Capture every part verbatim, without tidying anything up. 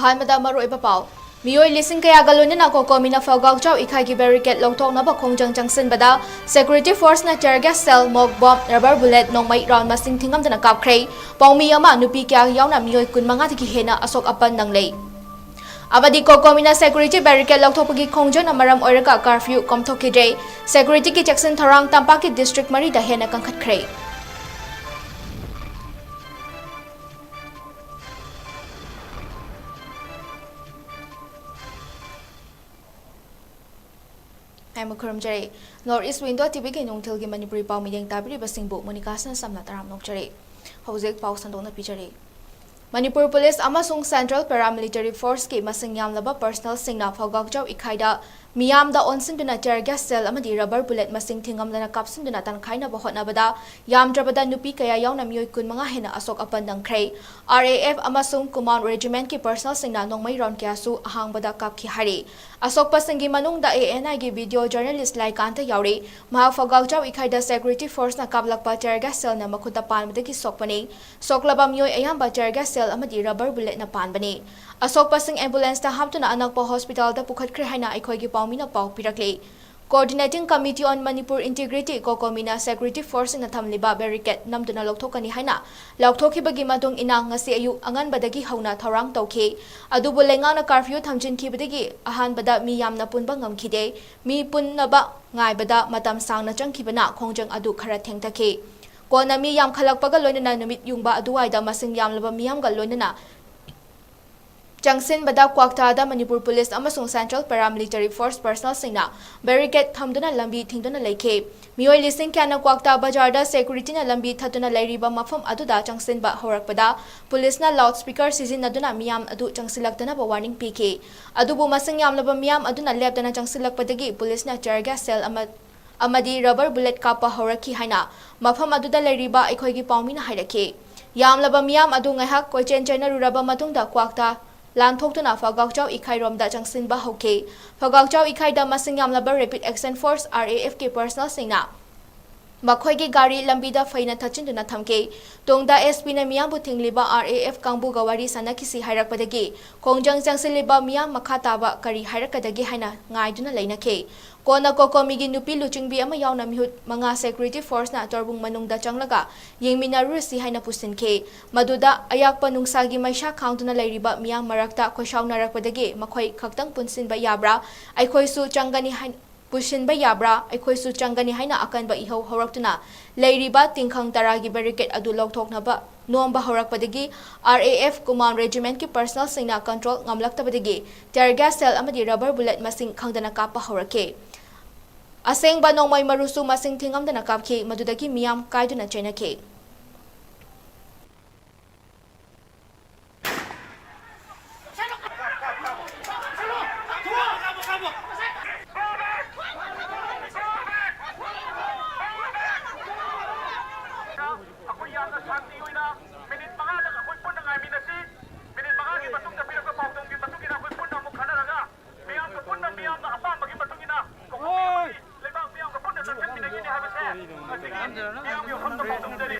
ꯑꯍꯥꯟꯕꯗ ꯃꯔꯨꯑꯣꯏꯕ ꯄꯥꯎ꯫ ꯃꯤꯑꯣꯏ ꯂꯤꯁꯤꯡ ꯀꯌꯥꯒ ꯂꯣꯏꯅꯅ ꯀꯣꯀꯣꯃꯤꯅ ꯐꯒꯥꯎꯆꯥꯎ ꯏꯈꯥꯏꯒꯤ barricade ꯂꯧꯊꯣꯛꯅꯕ ꯈꯣꯡꯖꯪ ꯆꯪꯁꯤꯟꯕꯗ security force ꯅ tear gas shell, mock bomb, rubber bullet, ꯅꯣꯡꯃꯩ round ꯃꯁꯤꯡ ꯊꯤꯉꯝꯗꯅ ꯀꯥꯞꯈ꯭ꯔꯦ꯫ ꯄꯥꯎꯃꯤ ꯑꯃ, ꯅꯨꯄꯤ ꯀꯌꯥ ꯌꯥꯎꯅ ꯃꯤꯑꯣꯏ ꯀꯨꯟꯃꯉꯥꯗꯒꯤ ꯍꯦꯟꯅ ꯑꯁꯣꯛ ꯑꯄꯟ ꯅꯪꯂꯦ꯫ ꯑꯃꯗꯤ ꯀꯣꯀꯣꯃꯤꯅ security barricade ꯂꯧꯊꯣꯛꯄꯒꯤ ꯈꯣꯡꯖꯪꯅ ꯃꯔꯝ ꯑꯣꯏꯔꯒ curfew ꯀꯣꯝꯊꯣꯛꯈꯤꯗ꯭ꯔꯦ꯫ Security ꯒꯤ ꯆꯦꯛꯁꯤꯟ ꯊꯧꯔꯥꯡ ꯇꯝꯄꯥꯛꯀꯤ district ꯃꯔꯤꯗ ꯍꯦꯟꯅ ꯀꯟꯈꯠꯈ꯭ꯔꯦ꯫ ꯍꯥꯏꯃ ꯈꯨꯔꯨꯝꯖꯔꯤ꯫ North East Window T V ꯒꯤ ꯅꯨꯡꯊꯤꯜꯒꯤ ꯃꯅꯤꯄꯨꯔꯤ ꯄꯥꯎ ꯃꯤꯠꯌꯦꯡ ꯇꯥꯕꯤꯔꯤꯕꯁꯤꯡꯕꯨ ꯃꯣꯅꯤꯀꯥ ꯁꯅꯥꯁꯝꯅ ꯇꯔꯥꯝꯅ ꯑꯣꯛꯆꯔꯤ꯫ ꯍꯧꯖꯤꯛ ꯄꯥꯎ ꯁꯟꯗꯣꯛꯅ ꯄꯤꯖꯔꯤ꯫ ꯃꯅꯤꯄꯨꯔ ꯄꯨꯂꯤꯁ ꯑꯃꯁꯨꯡ Central Paramilitary Force ꯀꯤ ꯃꯁꯤꯡ ꯌꯥꯝꯂꯕ personnel ꯁꯤꯡꯅ ꯐꯒꯥꯎꯆꯥꯎ ꯏꯈꯥꯏꯗ ꯃꯤꯌꯥꯝꯗ ꯑꯣꯟꯁꯤꯟꯗꯨꯅ tear gas shell ꯑꯃꯗꯤ rubber bullet ꯃꯁꯤꯡ ꯊꯤꯉꯝꯗꯅ ꯀꯥꯞꯁꯤꯟꯗꯨꯅ ꯇꯥꯟꯈꯥꯏꯅꯕ ꯍꯣꯠꯅꯕꯗ ꯌꯥꯝꯗ꯭ꯔꯕꯗ ꯅꯨꯄꯤ ꯀꯌꯥ ꯌꯥꯎꯅ ꯃꯤꯑꯣꯏ ꯀꯨꯟꯃꯉꯥ ꯍꯦꯟꯅ ꯑꯁꯣꯛ ꯑꯄꯟ ꯅꯪꯈ꯭ꯔꯦ꯫ R A F ꯑꯃꯁꯨꯡ Command Regiment ꯀꯤ personnel ꯁꯤꯡꯅ ꯅꯣꯡꯃꯩ round ꯀꯌꯥꯁꯨ ꯑꯍꯥꯡꯕꯗ ꯀꯥꯞꯈꯤ ꯍꯥꯏꯔꯤ꯫ ꯑꯁꯣꯛꯄꯁꯤꯡꯒꯤ ꯃꯅꯨꯡꯗ A N I ꯒꯤ video journalist ꯂꯥꯏꯀꯥꯟꯇ ꯌꯥꯎꯔꯤ꯫ ꯃꯍꯥꯛ ꯐꯒꯥꯎꯆꯥꯎ ꯏꯈꯥꯏꯗ security force ꯅ ꯀꯥꯞꯂꯛꯄ tear gas shell ꯅ ꯃꯈꯨꯠꯇ ꯄꯥꯟꯕꯗꯒꯤ ꯁꯣꯛꯄꯅꯤ꯫ ꯁꯣꯛꯂꯕ ꯃꯤꯑꯣꯏ ꯑꯌꯥꯝꯕ tear gas shell ꯑꯃꯗꯤ rubber bullet ꯅ ꯄꯥꯟꯕꯅꯤ꯫ ꯑꯁꯣꯛꯄꯁꯤꯡ ambulance ꯇ ꯍꯥꯞꯇꯨꯅ ꯑꯅꯛꯄ hospital ꯗ ꯄꯨꯈꯠꯈ꯭ꯔꯦ ꯍꯥꯏꯅ ꯑꯩꯈꯣꯏꯒꯤ ꯄꯥꯎꯃꯤꯅ ꯄꯥꯎ ꯄꯤꯔꯛꯂꯤ꯫ Coordinating Committee on Manipur Integrity, ꯀꯣꯀꯣꯃꯤꯅ security force ꯁꯤꯡꯅ ꯊꯝꯂꯤꯕ barricade ꯅꯝꯗꯨꯅ ꯂꯧꯊꯣꯛꯀꯅꯤ ꯍꯥꯏꯅ ꯂꯥꯎꯊꯣꯛꯈꯤꯕꯒꯤ ꯃꯇꯨꯡ ꯏꯟꯅ ꯉꯁꯤ ꯑꯌꯨꯛ ꯑꯉꯟꯕꯗꯒꯤ ꯍꯧꯅ ꯊꯧꯔꯥꯡ ꯇꯧꯈꯤ꯫ ꯑꯗꯨꯕꯨ ꯂꯩꯉꯥꯛꯅ curfew ꯊꯝꯖꯤꯟꯈꯤꯕꯗꯒꯤ ꯑꯍꯥꯟꯕꯗ ꯃꯤ ꯌꯥꯝꯅ ꯄꯨꯟꯕ ꯉꯝꯈꯤꯗꯦ꯫ ꯃꯤ ꯄꯨꯟꯅꯕ ꯉꯥꯏꯕꯗ ꯃꯇꯝ ꯁꯥꯡꯅ ꯆꯪꯈꯤꯕꯅ ꯈꯣꯡꯖꯪ ꯑꯗꯨ ꯈꯔ ꯊꯦꯡꯊꯈꯤ꯫ ꯀꯣꯟꯅ ꯃꯤ ꯌꯥꯝꯈꯠꯂꯛꯄꯒ ꯂꯣꯏꯅꯅ ꯅꯨꯃꯤꯠ ꯌꯨꯡꯕ ꯑꯗꯨꯋꯥꯏꯗ ꯃꯁꯤꯡ ꯌꯥꯝꯂꯕ ꯃꯤꯌꯥꯝꯒ ꯂꯣꯏꯅꯅ ꯆꯪꯁꯤꯟꯕꯗ ꯀ꯭ꯋꯥꯛꯇꯥꯗ ꯃꯅꯤꯄꯨꯔ ꯄꯨꯂꯤꯁ ꯑꯃꯁꯨꯡ Central Paramilitary Force personnel ꯁꯤꯡꯅ barricade ꯊꯝꯗꯨꯅ ꯂꯝꯕꯤ ꯊꯤꯡꯗꯨꯅ ꯂꯩꯈꯤ꯫ ꯃꯤꯑꯣꯏ ꯂꯤꯁꯤꯡ ꯀꯌꯥꯅ ꯀ꯭ꯋꯥꯛꯇꯥ ꯕꯖꯥꯔꯗ security ꯅ ꯂꯝꯕꯤ ꯊꯠꯇꯨꯅ ꯂꯩꯔꯤꯕ ꯃꯐꯝ ꯑꯗꯨꯗ ꯆꯪꯁꯤꯟꯕ ꯍꯧꯔꯛꯄꯗ ꯄꯨꯂꯤꯁꯅ loudspeaker ꯁꯤꯖꯤꯟꯅꯗꯨꯅ ꯃꯤꯌꯥꯝ ꯑꯗꯨ ꯆꯪꯁꯤꯜꯂꯛꯇꯅꯕ warning ꯄꯤꯈꯤ꯫ ꯑꯗꯨꯕꯨ ꯃꯁꯤꯡ ꯌꯥꯝꯂꯕ ꯃꯤꯌꯥꯝ ꯑꯗꯨꯅ ꯂꯦꯞꯇꯅ ꯆꯪꯁꯤꯜꯂꯛꯄꯗꯒꯤ ꯄꯨꯂꯤꯁꯅ tear gas shell ꯑꯃ ꯑꯃꯗꯤ rubber bullet ꯀꯥꯞꯄ ꯍꯧꯔꯛꯈꯤ ꯍꯥꯏꯅ ꯃꯐꯝ ꯑꯗꯨꯗ ꯂꯩꯔꯤꯕ ꯑꯩꯈꯣꯏꯒꯤ ꯄꯥꯎꯃꯤꯅ ꯍꯥꯏꯔꯛꯈꯤ꯫ ꯌꯥꯝꯂꯕ ꯃꯤꯌꯥꯝ ꯑꯗꯨ ꯉꯥꯏꯍꯥꯛ ꯀꯣꯏꯆꯦꯟ ꯆꯦꯟꯅꯔꯨꯔꯕ ꯃꯇꯨꯡꯗ ꯀ꯭ꯋꯥꯛꯇ ꯂꯥꯟꯊꯣꯛꯇꯨꯅ ꯐꯒꯥꯎꯆꯥꯎ ꯏꯈꯥꯏꯔꯣꯝꯗ ꯆꯪꯁꯤꯟꯕ ꯍꯧꯈꯤ꯫ ꯐꯒꯥꯎꯆꯥꯎ ꯏꯈꯥꯏꯗ ꯃꯁꯤꯡ ꯌꯥꯝꯂꯕ Rapid Action Force, R A F ꯀꯤ personnel ꯁꯤꯡꯅ ꯃꯈꯣꯏꯒꯤ ꯒꯥꯔꯤ ꯂꯝꯕꯤꯗ ꯐꯩꯅ ꯊꯠꯆꯤꯟꯗꯨꯅ ꯊꯝꯈꯤ꯫ ꯇꯨꯡꯗ ꯑꯦꯁ ꯄꯤꯅ ꯃꯤꯌꯥꯝꯕꯨ ꯊꯤꯡꯂꯤꯕ ꯑꯥꯔ ꯑꯦ ꯑꯦꯐ ꯀꯥꯡꯕꯨꯒ ꯋꯥꯔꯤ ꯁꯥꯟꯅꯈꯤꯁꯤ ꯍꯥꯏꯔꯛꯄꯗꯒꯤ ꯈꯣꯡꯖꯪ ꯆꯪꯁꯤꯜꯂꯤꯕ ꯃꯤꯌꯥꯝ ꯃꯈꯥ ꯇꯥꯕ ꯀꯔꯤ ꯍꯥꯏꯔꯛꯀꯗꯒꯦ ꯍꯥꯏꯅ ꯉꯥꯏꯗꯨꯅ ꯂꯩꯅꯈꯤ꯫ ꯀꯣꯟꯅ ꯀꯣꯀꯣꯃꯤꯒꯤ ꯅꯨꯄꯤ ꯂꯨꯆꯤꯡꯕꯤ ꯑꯃ ꯌꯥꯎꯅ ꯃꯤꯍꯨꯠ ꯃꯉꯥ ꯁꯦꯀ꯭ꯌꯨꯔꯤꯇꯤ ꯐꯣꯔꯁꯅ ꯇꯣꯔꯕꯨꯡ ꯃꯅꯨꯡꯗ ꯆꯪꯂꯒ ꯌꯦꯡꯃꯤꯟꯅꯔꯨꯔꯁꯤ ꯍꯥꯏꯅ ꯄꯨꯁꯤꯟꯈꯤ꯫ ꯃꯗꯨꯗ ꯑꯌꯥꯛꯄ ꯅꯨꯡꯁꯥꯒꯤ ꯃꯩꯁꯥ ꯈꯥꯡꯗꯨꯅ ꯂꯩꯔꯤꯕ ꯃꯤꯌꯥꯝ ꯃꯔꯛꯇ ꯈꯣꯏꯁꯥꯎꯅꯔꯛꯄꯗꯒꯤ ꯃꯈꯣꯏ ꯈꯛꯇꯪ ꯄꯨꯟꯁꯤꯟꯕ ꯌꯥꯕ꯭ꯔꯥ, ꯑꯩꯈꯣꯏꯁꯨ ꯆꯪꯒꯅꯤ ꯍꯥꯏ-, ꯄꯨꯁꯤꯟꯕ ꯌꯥꯕ꯭ꯔꯥ, ꯑꯩꯈꯣꯏꯁꯨ ꯆꯪꯒꯅꯤ ꯍꯥꯏꯅ ꯑꯀꯟꯕ ꯏꯍꯧ ꯍꯧꯔꯛꯇꯨꯅ ꯂꯩꯔꯤꯕ ꯇꯤꯡꯈꯪ ꯇꯔꯥꯒꯤ ꯕꯦꯔꯤꯀꯦꯠ ꯑꯗꯨ ꯂꯧꯊꯣꯛꯅꯕ ꯅꯣꯝꯕ ꯍꯧꯔꯛꯄꯗꯒꯤ ꯑꯥꯔ ꯑꯦ ꯑꯦꯐ ꯀꯨꯃꯥꯟ ꯔꯦꯖꯤꯃꯦꯟꯠꯀꯤ ꯄꯔꯁꯅꯦꯜꯁꯤꯡꯅ ꯀꯟꯇ꯭ꯔꯣꯜ ꯉꯝꯂꯛꯇꯕꯗꯒꯤ ꯇꯤꯌꯔ ꯒ꯭ꯌꯥꯁ ꯁꯦꯜ ꯑꯃꯗꯤ ꯔꯕꯔ ꯕꯨꯂꯦꯠ ꯃꯁꯤꯡ ꯈꯪꯗꯅ ꯀꯥꯞꯄ ꯍꯧꯔꯛꯈꯤ꯫ ꯑꯁꯦꯡꯕ ꯅꯣꯡꯃꯩ ꯃꯔꯨꯁꯨ ꯃꯁꯤꯡ ꯊꯤꯉꯝꯗꯅ ꯀꯥꯞꯈꯤ꯫ ꯃꯗꯨꯗꯒꯤ ꯃꯤꯌꯥꯝ ꯀꯥꯏꯗꯨꯅ ꯆꯦꯟꯅꯈꯤ꯫ ꯑꯩꯈꯣꯏ ꯌꯥꯝꯅ ꯁꯥꯟꯇꯤ ꯑꯣꯏꯅ ꯃꯤꯅꯤꯠ ꯃꯉꯥꯗꯪ ꯑꯩꯈꯣꯏ ꯄꯨꯟꯅ ꯉꯥꯏꯃꯤꯟꯅꯁꯤ꯫ ꯃꯤꯅꯤꯠ ꯃꯉꯥꯒꯤ ꯃꯇꯨꯡꯗ ꯄꯤꯔꯛꯄ ꯄꯥꯎꯗꯝꯒꯤ ꯃꯇꯨꯡ ꯏꯟꯅ ꯑꯩꯈꯣꯏ ꯄꯨꯟꯅ ꯑꯃꯨꯛ ꯈꯟꯅꯔꯒ ꯃꯤꯌꯥꯝꯒ ꯄꯨꯟꯅ ꯃꯤꯌꯥꯝꯅ ꯑꯄꯥꯝꯕꯒꯤ ꯃꯇꯨꯡ ꯏꯟꯅ ꯀꯣꯀꯣꯃꯤ ꯂꯩꯕꯥꯛ ꯃꯤꯌꯥꯝꯒ ꯄꯨꯟꯅ ꯆꯠꯃꯤꯟꯅꯒꯅꯤ ꯍꯥꯏꯕꯁꯦ ꯉꯁꯤꯒꯤ ꯃꯤꯌꯥꯝꯒꯤ ꯋꯥꯐꯝꯗ ꯐꯣꯡꯗꯣꯛꯆꯔꯤ꯫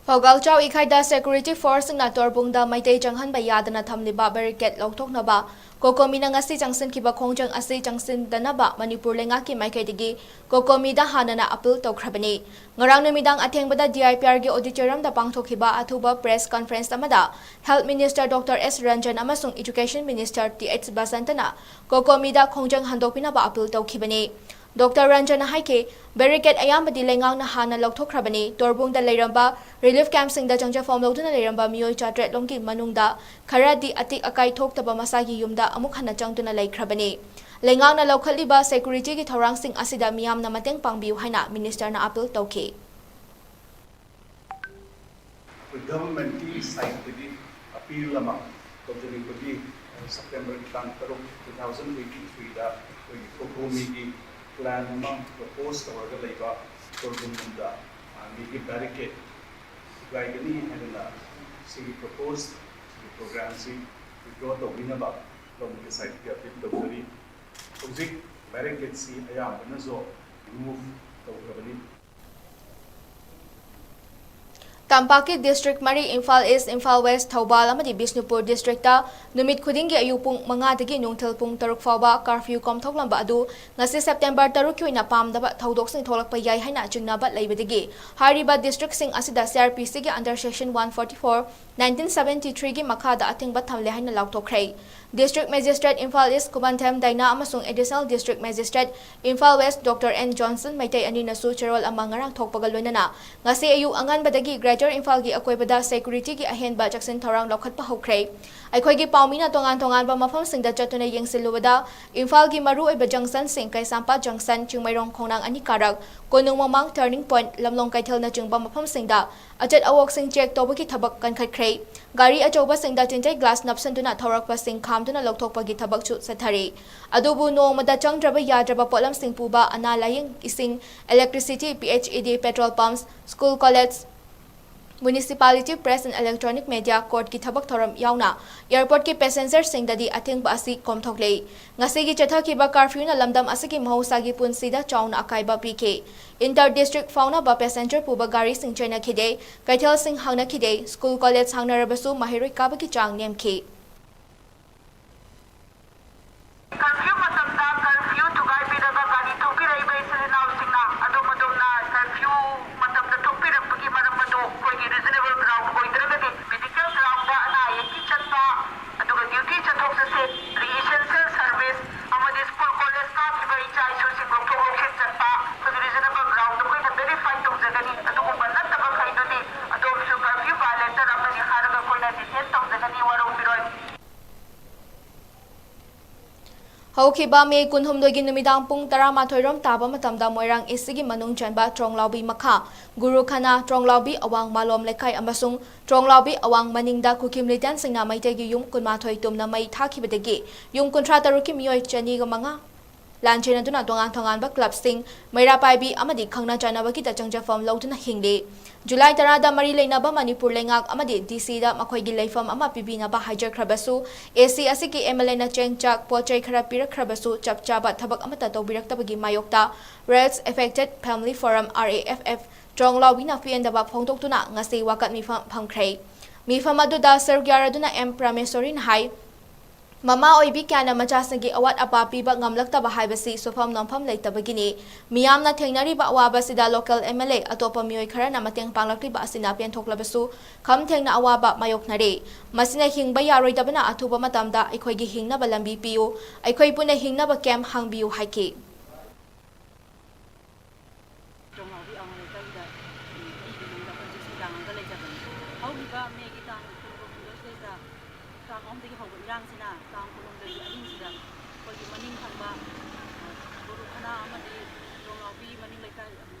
ꯐꯧꯒꯥꯜꯆꯥꯎ ꯏꯈꯥꯏꯗ ꯁꯦꯀ꯭ꯌꯨꯔꯤꯇꯤ ꯐꯣꯔꯁꯁꯤꯡꯅ ꯇꯣꯔꯕꯨꯡꯗ ꯃꯩꯇꯩ ꯆꯪꯍꯟꯕ ꯌꯥꯗꯅ ꯊꯝꯂꯤꯕ ꯕꯦꯔꯤꯀꯦꯠ ꯂꯧꯊꯣꯛꯅꯕ ꯀꯣꯀꯣꯃꯤꯅ ꯉꯁꯤ ꯆꯪꯁꯤꯟꯈꯤꯕ ꯈꯣꯡꯖꯪ ꯑꯁꯤ ꯆꯪꯁꯤꯟꯗꯅꯕ ꯃꯅꯤꯄꯨꯔ ꯂꯩꯉꯥꯛꯀꯤ ꯃꯥꯏꯀꯩꯗꯒꯤ ꯀꯣꯀꯣꯃꯤꯗ ꯍꯥꯟꯅꯅ ꯑꯄꯤꯜ ꯇꯧꯈ꯭ꯔꯕꯅꯤ꯫ ꯉꯔꯥꯡ ꯅꯨꯃꯤꯗꯥꯡ ꯑꯊꯦꯡꯕꯗ ꯗꯤ ꯑꯥꯏ ꯄꯤ ꯑꯥꯔꯒꯤ ꯑꯣꯗꯤꯇꯣꯔꯤꯌꯝꯗ ꯄꯥꯡꯊꯣꯛꯈꯤꯕ ꯑꯊꯨꯕ ꯄ꯭ꯔꯦꯁ ꯀꯟꯐꯔꯦꯟꯁ ꯑꯃꯗ ꯍꯦꯜꯊ ꯃꯤꯅꯤꯁꯇꯔ ꯗꯣꯛꯇꯔ ꯑꯦꯁ ꯔꯟꯖꯟ ꯑꯃꯁꯨꯡ ꯏꯗꯨꯀꯦꯁꯟ ꯃꯤꯅꯤꯁꯇꯔ ꯇꯤ ꯑꯩꯆ ꯕꯁꯟꯇꯅ ꯀꯣꯀꯣꯃꯤꯗ ꯈꯣꯡꯖꯪ ꯍꯟꯗꯣꯛꯄꯤꯅꯕ ꯑꯄꯤꯜ ꯇꯧꯈꯤꯕꯅꯤ꯫ ꯗꯣꯛꯇꯔ ꯔꯟꯖꯟꯅ ꯍꯥꯏꯈꯤ, ꯕꯦꯔꯤꯀꯦꯠ ꯑꯌꯥꯝꯕꯗꯤ ꯂꯩꯉꯥꯛꯅ ꯍꯥꯟꯅ ꯂꯧꯊꯣꯛꯈ꯭ꯔꯕꯅꯤ꯫ ꯇꯣꯔꯕꯨꯡꯗ ꯂꯩꯔꯝꯕ ꯔꯤꯂꯤꯐ ꯀꯦꯝꯞꯁꯤꯡꯗ ꯆꯪꯖꯐꯝ ꯂꯧꯗꯨꯅ ꯂꯩꯔꯝꯕ ꯃꯤꯑꯣꯏ ꯆꯥꯇ꯭ꯔꯦꯠ ꯂꯣꯝꯒꯤ ꯃꯅꯨꯡꯗ ꯈꯔꯗꯤ ꯑꯇꯦꯛ ꯑꯀꯥꯏ ꯊꯣꯛꯇꯕ ꯃꯁꯥꯒꯤ ꯌꯨꯝꯗ ꯑꯃꯨꯛ ꯍꯟꯅ ꯆꯪꯗꯨꯅ ꯂꯩꯈ꯭ꯔꯕꯅꯤ꯫ ꯂꯩꯉꯥꯛꯅ ꯂꯧꯈꯠꯂꯤꯕ ꯁꯦꯀ꯭ꯌꯨꯔꯤꯇꯤꯒꯤ ꯊꯧꯔꯥꯡꯁꯤꯡ ꯑꯁꯤꯗ ꯃꯤꯌꯥꯝꯅ ꯃꯇꯦꯡ ꯄꯥꯡꯕꯤꯌꯨ ꯍꯥꯏꯅ ꯃꯤꯅꯤꯁꯇꯔꯅ ꯑꯄꯤꯜ ꯇꯧꯈꯤ꯫ ꯑꯩꯈꯣꯏ ꯒꯚꯔꯟꯃꯦꯟꯠꯀꯤ ꯁꯥꯏꯠꯇꯒꯤ ꯑꯄꯤꯜ ꯑꯃ ꯇꯧꯖꯅꯤꯡꯕꯒꯤ, ꯑ, ꯁꯦꯞꯇꯦꯝꯕꯔꯒꯤ ꯇꯥꯡ ꯇꯔꯨꯛ, two thousand twenty-threeꯗ ꯑꯩꯈꯣꯏꯒꯤ ꯀꯣꯀꯣꯃꯤꯒꯤ ꯄ꯭ꯂꯥꯟ ꯑꯃ ꯄ꯭ꯔꯣꯄꯣꯁ ꯇꯧꯔꯒ ꯂꯩꯕ ꯇꯣꯔꯕꯨꯡꯂꯣꯝꯗ, ꯑ, ꯃꯤꯒꯤ ꯕꯦꯔꯤꯀꯦꯠ ꯊꯨꯒꯥꯏꯒꯅꯤ ꯍꯥꯏꯗꯅ ꯁꯤꯒꯤ ꯄ꯭ꯔꯣꯄꯣꯁ, ꯁꯤꯒꯤ ꯄ꯭ꯔꯣꯒ꯭ꯔꯥꯝꯁꯤ ꯋꯤꯗ꯭ꯔꯣ ꯇꯧꯕꯤꯅꯕ ꯒꯚꯔꯟꯃꯦꯟꯠꯀꯤ ꯁꯥꯏꯠꯇꯒꯤ ꯑꯄꯤꯜ ꯇꯧꯖꯔꯤ꯫ ꯍꯧꯖꯤꯛ ꯕꯦꯔꯤꯀꯦꯠꯁꯤ ꯑꯌꯥꯝꯕꯅꯁꯨ ꯔꯤꯃꯨꯚ ꯇꯧꯈ꯭ꯔꯕꯅꯤ꯫ ꯇꯝꯄꯥꯛꯀꯤ ꯗꯤꯁꯇ꯭ꯔꯤꯛ ꯃꯔꯤ, ꯏꯝꯐꯥꯜ ꯏꯁ, ꯏꯝꯐꯥꯜ ꯋꯦꯁ, ꯊꯧꯕꯥꯜ ꯑꯃꯗꯤ ꯕꯤꯁꯅꯨꯄꯨꯔ ꯗꯤꯁꯇ꯭ꯔꯤꯛꯇ ꯅꯨꯃꯤꯠ ꯈꯨꯗꯤꯡꯒꯤ ꯑꯌꯨꯛ ꯄꯨꯡ ꯃꯉꯥꯗꯒꯤ ꯅꯨꯡꯊꯤꯜ ꯄꯨꯡ ꯇꯔꯨꯛ ꯐꯥꯎꯕ ꯀꯥꯔꯐ꯭ꯌꯨ ꯀꯣꯝꯊꯣꯛꯂꯝꯕ ꯑꯗꯨ ꯉꯁꯤ ꯁꯦꯞꯇꯦꯝꯕꯔ ꯇꯔꯨꯛꯀꯤ ꯑꯣꯏꯅ ꯄꯥꯝꯗꯕ ꯊꯧꯗꯣꯛꯁꯤꯡ ꯊꯣꯛꯂꯛꯄ ꯌꯥꯏ ꯍꯥꯏꯅ ꯆꯤꯡꯅꯕ ꯂꯩꯕꯗꯒꯤ ꯍꯥꯏꯔꯤꯕ ꯗꯤꯁꯇ꯭ꯔꯤꯛꯁꯤꯡ ꯑꯁꯤꯗ C R P Cꯒꯤ under section one forty four, nineteen seventy three ꯒꯤ ꯃꯈꯥꯗ ꯑꯊꯤꯡꯕ ꯊꯝꯂꯦ ꯍꯥꯏꯅ ꯂꯥꯎꯊꯣꯛꯈ꯭ꯔꯦ꯫ District magistrate Imphal east Khumanthem Diana ꯑꯃꯁꯨꯡ additional district magistrate Imphal west doctor N Johnson Meitei ꯑꯅꯤꯅꯁꯨ ꯆꯦꯔꯣꯜ ꯑꯃ ꯉꯔꯥꯡ ꯊꯣꯛꯄꯒ ꯂꯣꯏꯅꯅ ꯉꯁꯤ ꯑꯌꯨꯛ ꯑꯉꯟꯕꯗꯒꯤ ꯒ꯭ꯔꯦꯇꯔ ꯏꯝꯐꯥꯜꯒꯤ ꯑꯀꯣꯏꯕꯗ ꯁꯦꯀ꯭ꯌꯨꯔꯤꯇꯤꯒꯤ ꯑꯍꯦꯟꯕ ꯆꯦꯛꯁꯤꯟ ꯊꯧꯔꯥꯡ ꯂꯧꯈꯠꯄ ꯍꯧꯈ꯭ꯔꯦ꯫ ꯑꯩꯈꯣꯏꯒꯤ ꯄꯥꯎꯃꯤꯅ ꯇꯣꯉꯥꯟ ꯇꯣꯉꯥꯟꯕ ꯃꯐꯝꯁꯤꯡꯗ ꯆꯠꯇꯨꯅ ꯌꯦꯡꯁꯤꯜꯂꯨꯕꯗ ꯏꯝꯐꯥꯜꯒꯤ ꯃꯔꯨꯑꯣꯏꯕ ꯖꯪꯁꯟꯁꯤꯡ ꯀꯩꯁꯥꯝꯄꯥꯠ ꯖꯪꯁꯟ, ꯆꯤꯡꯃꯩꯔꯣꯡ ꯈꯣꯡꯅꯥꯡ ꯑꯅꯤ ꯀꯥꯔꯛ, ꯀꯣꯅꯨꯡ ꯃꯃꯥꯡ ꯇꯔꯅꯤꯡ ꯄꯣꯏꯟꯠ, ꯂꯝꯂꯣꯡ ꯀꯩꯊꯦꯜꯅꯆꯤꯡꯕ ꯃꯐꯝꯁꯤꯡꯗ ꯑꯆꯠ ꯑꯋꯣꯛꯁꯤꯡ ꯆꯦꯛ ꯇꯧꯕꯒꯤ ꯊꯕꯛ ꯀꯟꯈꯠꯈ꯭ꯔꯦ꯫ ꯒꯥꯔꯤ ꯑꯆꯧꯕꯁꯤꯡꯗ ꯇꯤꯟꯖꯩ ꯒ꯭ꯂꯥꯁ ꯅꯞꯁꯤꯟꯗꯨꯅ ꯊꯧꯔꯛꯄꯁꯤꯡ ꯈꯥꯝꯗꯨꯅ ꯂꯧꯊꯣꯛꯄꯒꯤ ꯊꯕꯛꯁꯨ ꯆꯠꯊꯔꯤ꯫ ꯑꯗꯨꯕꯨ ꯅꯣꯡꯃꯗ ꯆꯪꯗ꯭ꯔꯕ ꯌꯥꯗ꯭ꯔꯕ ꯄꯣꯠꯂꯝꯁꯤꯡ ꯄꯨꯕ, ꯑꯅꯥ ꯂꯥꯌꯦꯡ, ꯏꯁꯤꯡ, electricity, P H E D, petrol pumps, school, college, municipality, press and electronic media, courtꯀꯤ ꯊꯕꯛ ꯊꯧꯔꯝ ꯌꯥꯎꯅ airportꯀꯤ passengerꯁꯤꯡꯗꯗꯤ ꯑꯊꯤꯡꯕ ꯑꯁꯤ ꯀꯣꯝꯊꯣꯛꯂꯦ꯫ ꯉꯁꯤꯒꯤ ꯆꯠꯊꯈꯤꯕ ꯀꯥꯔꯐ꯭ꯌꯨꯅ ꯂꯝꯗꯝ ꯑꯁꯤꯒꯤ ꯃꯍꯧꯁꯥꯒꯤ ꯄꯨꯟꯁꯤꯗ ꯆꯥꯎꯅ ꯑꯀꯥꯏꯕ ꯄꯤꯈꯤ꯫ Inter district ꯐꯥꯎꯅꯕ passenger ꯄꯨꯕ ꯒꯥꯔꯤꯁꯤꯡ ꯆꯦꯟꯅꯈꯤꯗꯦ, ꯀꯩꯊꯦꯜꯁꯤꯡ ꯍꯥꯡꯅꯈꯤꯗꯦ, school college ꯍꯥꯡꯅꯔꯕꯁꯨ ꯃꯍꯩꯔꯣꯏ ꯀꯥꯕꯒꯤ ꯆꯥꯡ ꯅꯦꯝꯈꯤ꯫ ꯀꯔꯐ꯭ꯌꯨ ꯃꯇꯝꯗ ꯀꯔꯐ꯭ꯌꯨ ꯊꯨꯒꯥꯏꯕꯤꯔꯒ ꯒꯥꯔꯤ ꯊꯧꯕꯤꯔꯛꯏꯕ ꯏꯆꯤꯜ ꯏꯅꯥꯎꯁꯤꯡꯅ ꯑꯗꯣꯝ ꯑꯗꯣꯝꯅ ꯀꯔꯐ꯭ꯌꯨ ꯃꯇꯝꯗ ꯊꯣꯛꯄꯤꯔꯛꯄꯒꯤ ꯃꯔꯝ ꯑꯗꯨ ꯑꯩꯈꯣꯏꯒꯤ reasonable ground ꯑꯣꯏꯗ꯭ꯔꯒꯗꯤ medical groundꯗ ꯑꯅꯥ ꯑꯌꯦꯛꯀꯤ ꯆꯠꯄ, ꯑꯗꯨꯒ duty ꯆꯠꯊꯣꯛ ꯆꯠꯁꯤꯟ, essential service ꯑꯃꯗꯤ school college ꯀꯥꯈꯤꯕ ꯏꯆꯥ ꯏꯁꯨꯁꯤꯡ ꯂꯧꯊꯣꯛ ꯂꯧꯁꯤꯟ ꯆꯠꯄ ꯑꯩꯈꯣꯏꯒꯤ reasonable groundꯗ ꯑꯩꯈꯣꯏꯅ verify ꯇꯧꯖꯒꯅꯤ꯫ ꯑꯗꯨꯒꯨꯝꯕ ꯅꯠꯇꯕꯈꯩꯗꯨꯗꯤ ꯑꯗꯣꯝꯁꯨ ꯀꯔꯐ꯭ꯌꯨ violator ꯑꯃꯅꯤ ꯍꯥꯏꯔꯒ ꯑꯩꯈꯣꯏꯅ detain ꯇꯧꯖꯒꯅꯤ, ꯋꯥꯔꯧꯕꯤꯔꯣꯏ꯫ ꯍꯧꯈꯤꯕ ꯃꯦ ꯀꯨꯟꯍꯨꯝꯗꯣꯏꯒꯤ ꯅꯨꯃꯤꯗꯥꯡ ꯄꯨꯡ ꯇꯔꯥꯃꯥꯊꯣꯏ ꯔꯣꯝ ꯇꯥꯕ ꯃꯇꯝꯗ ꯃꯣꯏꯔꯥꯡ ꯏꯁꯀꯤ ꯃꯅꯨꯡ ꯆꯟꯕ ꯇ꯭ꯔꯣꯡꯂꯥꯎꯕꯤ ꯃꯈꯥ, ꯒꯨꯔꯨꯈꯅꯥ, ꯇ꯭ꯔꯣꯡꯂꯥꯎꯕꯤ ꯑꯋꯥꯡ ꯃꯥꯂꯣꯝ ꯂꯩꯀꯥꯏ ꯑꯃꯁꯨꯡ ꯇ꯭ꯔꯣꯡꯂꯥꯎꯕꯤ ꯑꯋꯥꯡ ꯃꯅꯤꯡꯗ ꯀꯨꯀꯤ militant ꯁꯤꯡꯅ ꯃꯩꯇꯩꯒꯤ ꯌꯨꯝ ꯀꯨꯟꯃꯥꯊꯣꯏ ꯇꯨꯝꯅ ꯃꯩ ꯊꯥꯈꯤꯕꯗꯒꯤ ꯌꯨꯝ ꯀꯨꯟꯊ꯭ꯔꯥ ꯇꯔꯨꯛꯀꯤ ꯃꯤꯑꯣꯏ ꯆꯅꯤꯒ ꯃꯉꯥ ꯂꯥꯟꯖꯦꯟꯅꯗꯨꯅ ꯇꯣꯉꯥꯟ ꯇꯣꯉꯥꯟꯕ ꯀ꯭ꯂꯕꯁꯤꯡ, ꯃꯩꯔꯥ ꯄꯥꯏꯕꯤ ꯑꯃꯗꯤ ꯈꯪꯅ ꯆꯥꯟꯅꯕꯒꯤꯗ ꯆꯪꯖꯐꯝ ꯂꯧꯗꯨꯅ ꯍꯤꯡꯂꯤ꯫ ꯖꯨꯂꯥꯏ ꯇꯔꯥꯗ ꯃꯔꯤ ꯂꯩꯅꯕ ꯃꯅꯤꯄꯨꯔ ꯂꯩꯉꯥꯛ ꯑꯃꯗꯤ ꯗꯤ ꯁꯤꯗ ꯃꯈꯣꯏꯒꯤ ꯂꯩꯐꯝ ꯑꯃ ꯄꯤꯕꯤꯅꯕ ꯍꯥꯏꯖꯈ꯭ꯔꯕꯁꯨ, ꯑꯦ ꯁꯤ ꯑꯁꯤꯒꯤ ꯑꯦꯝ ꯑꯦꯜ ꯑꯦꯅ ꯆꯦꯡ ꯆꯥꯛ ꯄꯣꯠ ꯆꯩ ꯈꯔ ꯄꯤꯔꯛꯈ꯭ꯔꯕꯁꯨ, ꯆꯞ ꯆꯥꯕ ꯊꯕꯛ ꯑꯃꯠꯇ ꯇꯧꯕꯤꯔꯛꯇꯕꯒꯤ ꯃꯥꯌꯣꯛꯇ Rails Affected Family Forum, R A F F, ꯇ꯭ꯔꯣꯡꯂꯥꯎꯕꯤꯅ ꯄꯦꯟꯗꯕ ꯐꯣꯡꯗꯣꯛꯇꯨꯅ ꯉꯁꯤ ꯋꯥꯀꯠ ꯃꯤꯐꯝ ꯐꯝꯈ꯭ꯔꯦ꯫ ꯃꯤꯐꯝ ꯑꯗꯨꯗ ꯁꯔꯨꯛ ꯌꯥꯔꯗꯨꯅ ꯑꯦꯝ ꯄ꯭ꯔꯃꯦꯁꯣꯔꯤꯅ ꯍꯥꯏ, ꯃꯃꯥ ꯑꯣꯏꯕꯤ ꯀꯌꯥꯅ ꯃꯆꯥꯁꯤꯡꯒꯤ ꯑꯋꯥꯠ ꯑꯄꯥ ꯄꯤꯕ ꯉꯝꯂꯛꯇꯕ ꯍꯥꯏꯕꯁꯤ ꯁꯨꯐꯝ ꯅꯣꯝꯐꯝ ꯂꯩꯇꯕꯒꯤꯅꯤ꯫ ꯃꯤꯌꯥꯝꯅ ꯊꯦꯡꯅꯔꯤꯕ ꯑꯋꯥꯕꯁꯤꯗ local M L A ꯑꯇꯣꯞꯄ ꯃꯤꯑꯣꯏ ꯈꯔꯅ ꯃꯇꯦꯡ ꯄꯥꯡꯂꯛꯂꯤꯕ ꯑꯁꯤꯅ ꯄꯦꯟꯊꯣꯛꯂꯕꯁꯨ, ꯈꯝ ꯊꯦꯡꯅ ꯑꯋꯥꯕ ꯃꯥꯌꯣꯛꯅꯔꯦ꯫ ꯃꯁꯤꯅ ꯍꯤꯡꯕ ꯌꯥꯔꯣꯏꯗꯕꯅ ꯑꯊꯨꯕ ꯃꯇꯝꯗ ꯑꯩꯈꯣꯏꯒꯤ ꯍꯤꯡꯅꯕ ꯂꯝꯕꯤ ꯄꯤꯌꯨ, ꯑꯩꯈꯣꯏ ꯄꯨꯟꯅ ꯍꯤꯡꯅꯕ ꯀꯦꯝꯞ ꯍꯥꯡꯕꯤꯌꯨ ꯍꯥꯏꯈꯤ꯫ ꯇ꯭ꯔꯣꯡꯂꯥꯎꯕꯤ ꯑꯋꯥꯡ ꯂꯩꯀꯥꯏꯗ, ꯎꯝ, ꯑꯩꯒꯤ ꯌꯨꯝꯗ ꯑꯩꯈꯣꯏ ꯍꯧꯖꯤꯛ ꯁꯤꯡꯗꯥꯡꯂꯝꯗ ꯂꯩꯖꯕꯅꯤ꯫ ꯍꯧꯈꯤꯕ ꯃꯦꯒꯤ ꯇꯥꯡ ꯀꯨꯟꯍꯨꯝꯗꯣꯏꯁꯤꯗꯩꯗ, ꯇꯥꯡ ꯑꯍꯨꯝꯗꯒꯤ ꯍꯧꯕ ꯏꯔꯥꯡꯁꯤꯅ ꯇꯥꯡ ꯀꯨꯟꯍꯨꯝꯗꯣꯏꯒꯤ ꯑꯍꯤꯡꯁꯤꯗ ꯑꯩꯈꯣꯏꯒꯤ ꯃꯅꯤꯡ ꯊꯪꯕ, ꯑ, ꯒꯨꯔꯨ ꯈꯅꯥ ꯑꯃꯗꯤ ꯇ꯭ꯔꯣꯡꯂꯥꯎꯕꯤ ꯃꯅꯤꯡ ꯂꯩꯀꯥꯏ,